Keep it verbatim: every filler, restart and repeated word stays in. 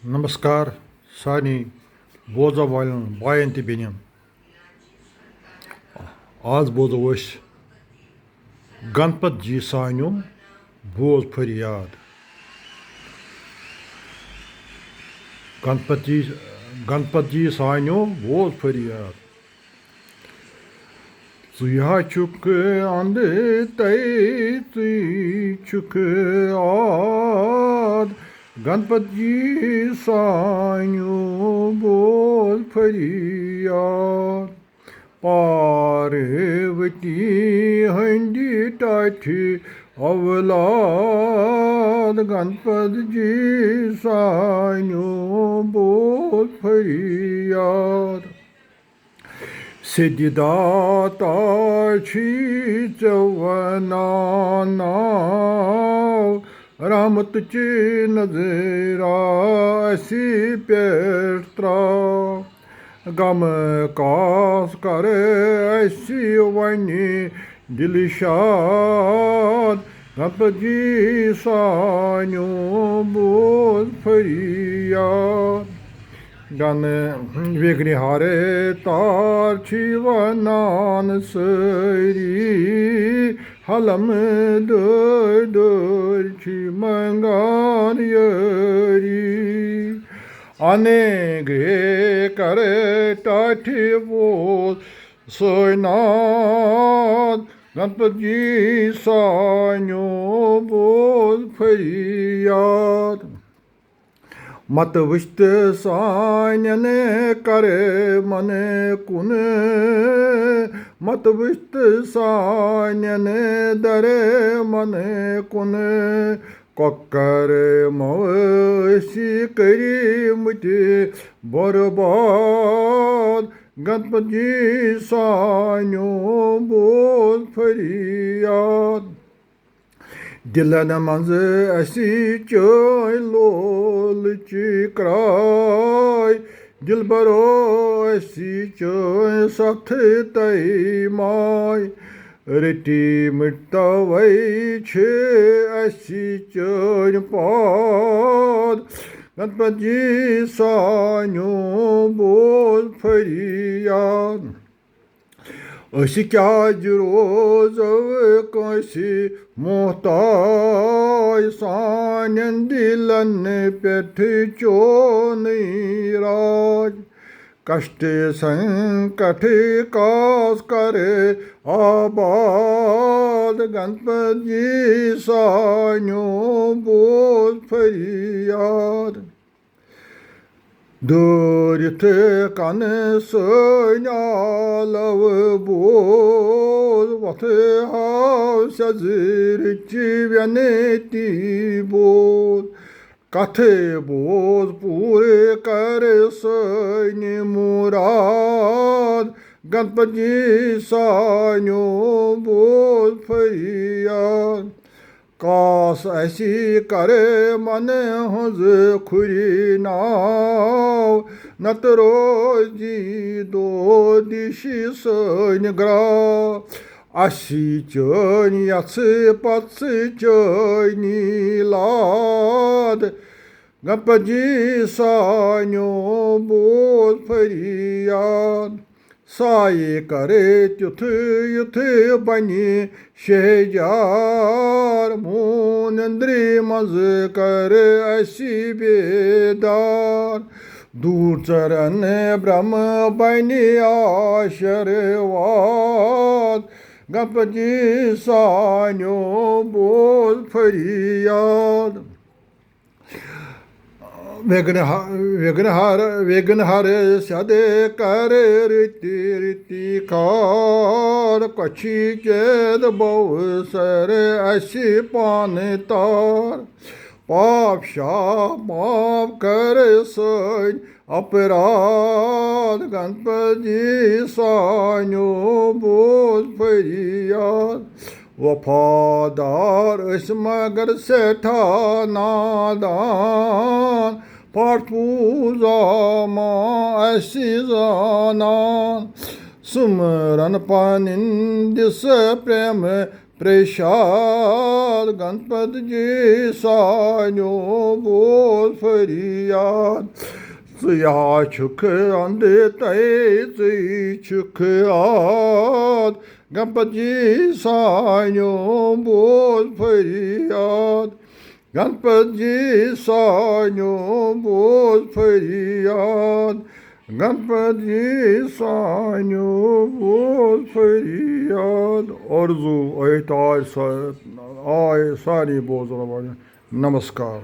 نمسکار سارنٕے بوزن والٮ۪ن باین تہٕ بیٚنٮ۪ن۔ آز بوزو أسۍ گنپت جی سانیو بوز فریاد۔ گنپت جی، گنپت جی سانیو بوز فریاد۔ ژٕے ہا چھُکھ اندٕ تے، ژٕے چھُکھ آد۔ گنپت جی سانیو بوز فریاد۔ پاروتی ہٕنٛدِ ٹاٹھہِ اولاد، گنپت جی سانیو بوز فریاد۔ سیدِ داتا چھی ژےٚ ونان ناو، رحمت چی نظرا اسی پٮ۪ٹھ تراو۔ غم کاس کر اسی ونی دل شاد، گنپت جی سانیو بوز فریاد۔ گن وگن ہر تار چھی ونان سٲری، حلم دٲرۍ دٲرۍ چھی منگان یٲری۔ انے گے کرے ٹاٹھی بوز سٲنۍ ناد، گنپت جی سانیو بوز فریاد۔ مت وٕچھتہٕ سانٮ۪ن کرمن کُن، مت وٕچھتہٕ سانٮ۪ن درمن کُن۔ کۄکر موٲسی کٔرمٕتۍ برباد، گنپت جی سانیو بوز فریاد۔ دِلن منٛز اَسہِ چٲنۍ لولٕچ کرٛاے، دِلبرو اَسہِ چٲنۍ سَتھ تَے ماے۔ رٔٹی مٕتۍ تَوَے چھِ اَسہِ چٲنۍ پاد، گنپت جی سانیو بوز فریاد۔ أسۍ کیٛازِ روزو کٲنٛسہِ محتاج؟ سانٮ۪ن دِلن پٮ۪ٹھ چونٕے راج۔ کشٹ سنکٹ کاس کر آباد، گنپت جی سانیو بوز فریاد۔ دٲرِتھ کنہٕ سٲنۍ آلو بوز، وۄتھٕ ہاو سیٚزرٕچ ویٚنتی بوز۔ کتھٕ بوز پوٗرٕ کر سٲنۍ مُراد، گنپت جی سانیو بوز فریاد۔ کاس اَسہِ کرمن ہٕنٛز کھُرِ ناو، نتہٕ روزی دودِشی سٲنۍ گرٛاو۔ اَسی چٲنۍ یَژھٕ پَژھٕ چٲنی لاد، گنپت جی سانیو بوز فریاد۔ سایہِ کرے تیُتھ یُتھ بنہِ شہجار، موٗ نندرِ منٛز کر اَسہِ بیدار۔ دوٗر ژرن برٛمہٕ بنہِ آشیٖرواد، گنپت جی سانیو بوز فریاد۔ وگن ہ-، وگن ہر، وگن ہر سیٚد کر رٔتی رٔتی کار، کۄچھِ چید بوسر اَسہِ پانہٕ تار۔ پاپ شاپ معاف کر سٲنۍ اپراد، گنپت جی سانیو بوز فریاد۔ وفادار أسۍ مگر سٮ۪ٹھاہ نادان، پاٹھ پوٗزا ما اَسہِ زانان۔ سُمرن پنٕنۍ دِس پرٛیمہٕ پریشاد۔ گنپت جی سانیو بوز فریاد، ژٕ یا چھُکھ اندے تے، ژٕے چھُکھ آد۔ گنپت جی سانیو بوز فریاد، گنپت جی سانیو بوز فریاد، گنپت جی سانیو بوز فریاد۔ آرزو اہت آے سا-، آے سارے بوزن والٮ۪ن نمسکار۔